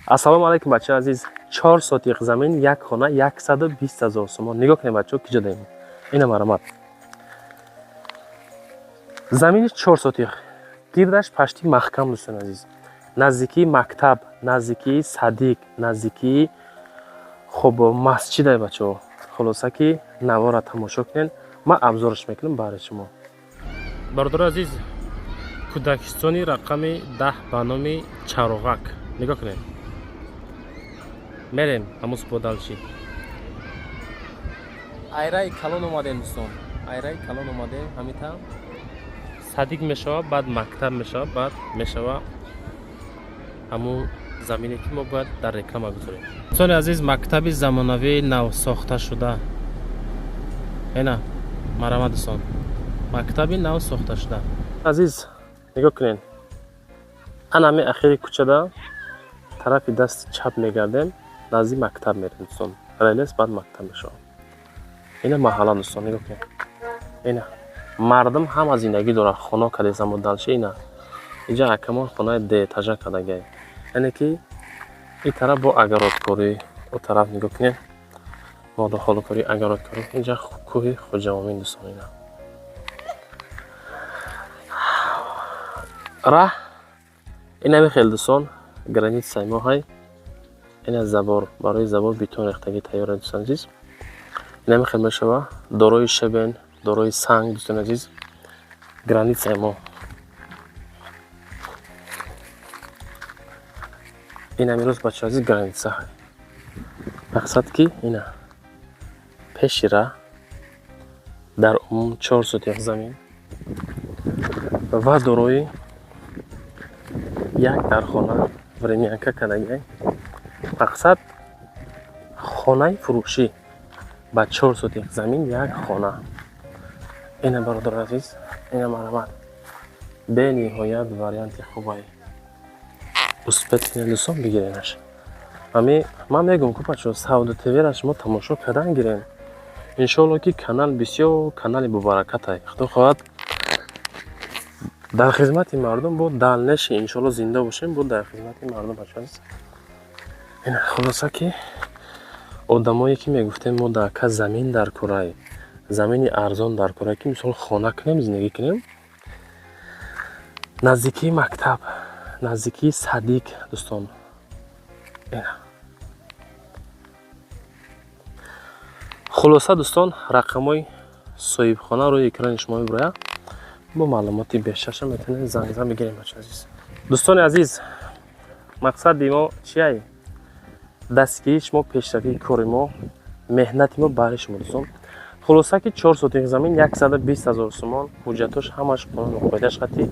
Ассалому алайкум, бачаҳо азиз. 4 сотиқ замин, як хона, 120 000 сомон. Нигоҳ кунед, бачаҳо, ки ҷо даем. Ина маромад. Замини 4 сотиқ. Гирдаш пашти маҳкам, дӯстони азиз. Наздикии мактаб, наздикии садик, наздикии хоб масҷидай, бачаҳо. Хулоса ки навора тамошо кунед, ман абзорш мекунам баҳри шумо. Бародари азиз, кӯдакистони рақами 10 ба номи Чароғак. Нигоҳ кунед. Мерем ҳамуз бо дальше. Айраи калон омадем, дӯстон. Айраи калон омадем, ҳамита садик мешава, баъд мактаб мешава, баъд мешава ҳамун замине ки мо бояд дар реклама гузорем. Дӯстони азиз, мактаби замонавии нав сохта шуда. Ина марама, дӯстон, мактаби нав сохта шуда. Азиз, нигоҳ кунед, ана ҳами ахири кӯчада тарафи дасти чап мегардем, назди мактаб мерем, дӯстон. Релес, баъд мактаб мешавад. Ина маҳалла, дӯстон, нигоҳ кунед. Ина мардум ҳама зиндагӣ дорад, хона кадесамо. Дальше ина инҷа акамон хонаи дуэтажа кардагиай, яъне ки ин тараф бо огородкорӣ, о тараф нигоҳ кунед, молухолукорӣ, огородкорӣ. Инҷа кӯҳи Хоҷаомин, дӯстон. Ина раҳ инами хел, дӯстон, границаи мо ҳай. Ина забор, барои забор бетон рехтагӣ тайёр, дӯстон азиз. Инами хел мешава, дорои щебень, дорои санг, дӯстони азиз, границаи мо. Инами рӯз, бачаҳо азиз, граница ҳай. Мақсад ки ина пеши раҳ дар умум 4 сотиқ замин ва дорои як дархона, времянка кардагиай. Мақсад хонаи фурӯшӣ ба 4 сотиқ замин, як хона. Ина, бародари азиз, ина марҳамат, бениҳоят варианти хубай. Успеть кунед, дӯстон, бигиренаш. Ами ман мегӯм ку, бачаҳо, Савдо ТВ-ра шумо тамошо кардан гирен. Иншоалло ки канал бисёр канали бобаракатай. Худо хоҳад, дар хизмати мардум бо дальнейший, иншоалло зинда бошем, бо дар хизмати мардум, бачаҳо азиз. Ина хулоса ки одамое ки мегуфтем мо дар ка замин дар курай, замини арзон дар курай, ки мисол хона кунем, зиндагӣ кунем, наздикии мактаб, наздикии садик, дӯстон. Ина хулоса, дӯстон, рақамҳои соҳибхона рӯи экрани шумо мебирояд. Бо маълумоти бештарша метавонед занг зан бигирем, бачаҳо азиз. Дӯстони азиз, мақсади мо чиай? Дастгирии шумо, пешравии кори мо, меҳнати мо баҳри шумо, дӯстон. Хулоса ки 4 сотиқ замин, 120 000 сомон, ҳуҷҷатош ҳамаш қонуну қоидаш қатӣ,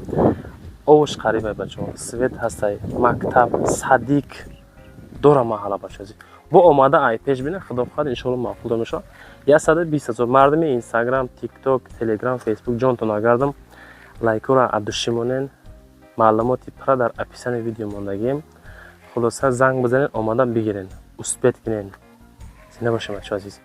овош қарибай, бачаҳо, свет ҳастай, мактаб, садик дора маҳалла, бачаҳо азиз. Бо омада ай пеш бина, худо хоҳад, иншоалло маъқул мешавад. 120 000. Мардуми Инстаграм, Тикток, Телеграм, Фейсбук, ҷонтон агардам, лайкҳоро аддушӣ монен. Маълумоти пурра дар описании видео мондагием. Хулоса, занг бизанед, омада бигирен, успеть кунен. Зинда бошем, бачаҳо азиз.